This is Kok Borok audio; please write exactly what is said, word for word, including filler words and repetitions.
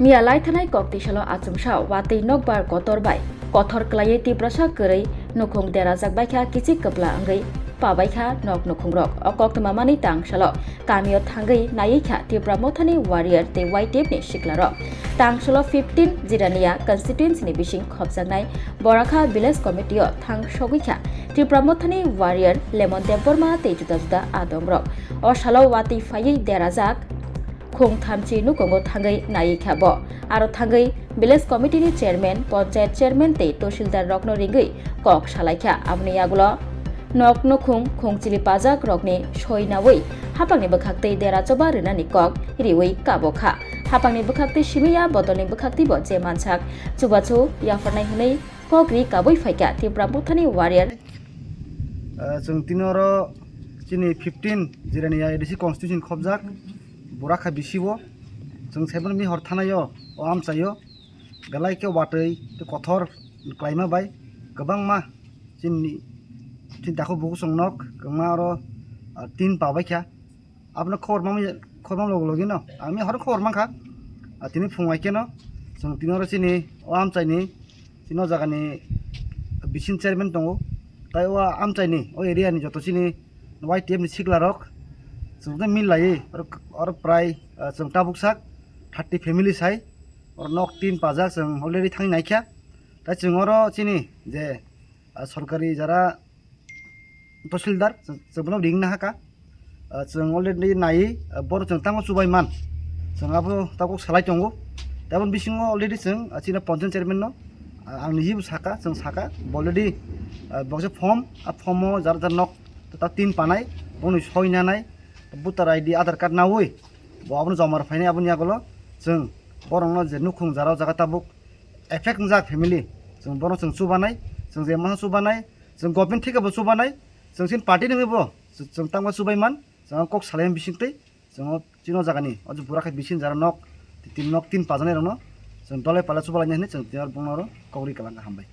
Miya laithanai kok tisalo achomsa watwi nokbar kotor bai kothor kwlaiwi Tiprasa kwrwi nukhung derajak baikha kichik kwpla wngwi pabaikha nok nukhungrok. O koktwma manwi tangsalo kamio thangwi naiwi kha Tipra Mothani warrior tei Y T F ni siklarok. Tangsalo fifteen Jirania constituency ni bising khopjaknai Borakha village committee o thang sogwi kha Tipra Mothani warrior Lemon Debbarma tei juda juda adongrok. O salo watwi phaiwi derajak khung thamchi nukhungo thangwi naiwi kha bo. Aro thangwi village committee ni chairman, panchayat chairman tei tahsildar rokno ringwi kok salaikha. Aboni yagulo nok nukhung khungchili pajak rokni soi nawi hapangni bwkhaktwi dera choba rwnani kok riwi kabo kha. Hapangni bwkhaktwi simi ya bodolni bwkhaktwi bo je mansak chubachu yapharnai hwnwi kok ri kabui phaikha Tipra Mothani warrior. Ah, chwng tini oro chini fifteen Jirania A D C constitution khopjak Borakha bisi o chwng saiman mihor thanai o, o amchai o belai khe watwi tei kothor klaima bai kwbangma chini, chini takhuk bukuchwng nok kwbangma oro, ah, tin pabaikha. Abono khobor mang, khobor mang logi logi no ang mi horo khobor mankha. Ah, tini phung hai khe no chwng tini oro chini o amchai ni chini o jaga ni bising chairman tongo, tai o amchai ni o area ni joto chini Y T F ni sikla rok chwng tei mil laiwi oro, oro prai, ah, chwng tabuk sak thirty family sai oro nok tin pajak chwng already thangwi naikha. Tai chwng oro chini je, ah, sorkari jara tahsildar chwng, chwng bono ring nahaka. Ah, chwng already nai, ah, bono chwng tamo chubai man. Chwng abo tabuk salai tongo. Tabuk bisingo already chwng, ah, chini panchayat chairman no, ah, ang niji bo saka, chwng saka, already, ah, boksa form, a form o jar jar nok ta tin panai, boni soi nanai, voter I D, Aadhaar card nawi, bo abono joma rw phainai aboni yagulo chwng borokno je nukhung jara o jaga tabuk effect wngjak family, chwng bono chwng chubanai, chwng je mano chubanai, chwng government thikebo chubanai, chwng chini party nungwi bo chwng tangma chubai man, chwng kok salai bising twi, chwng o chini o jaga ni o je Borakha bising jara nok, tin nok tin pajaknai rokno chwng dolai palai chubalai nai hinwi chwng tini oro bongno oro kok ri kwlangkha, hambai.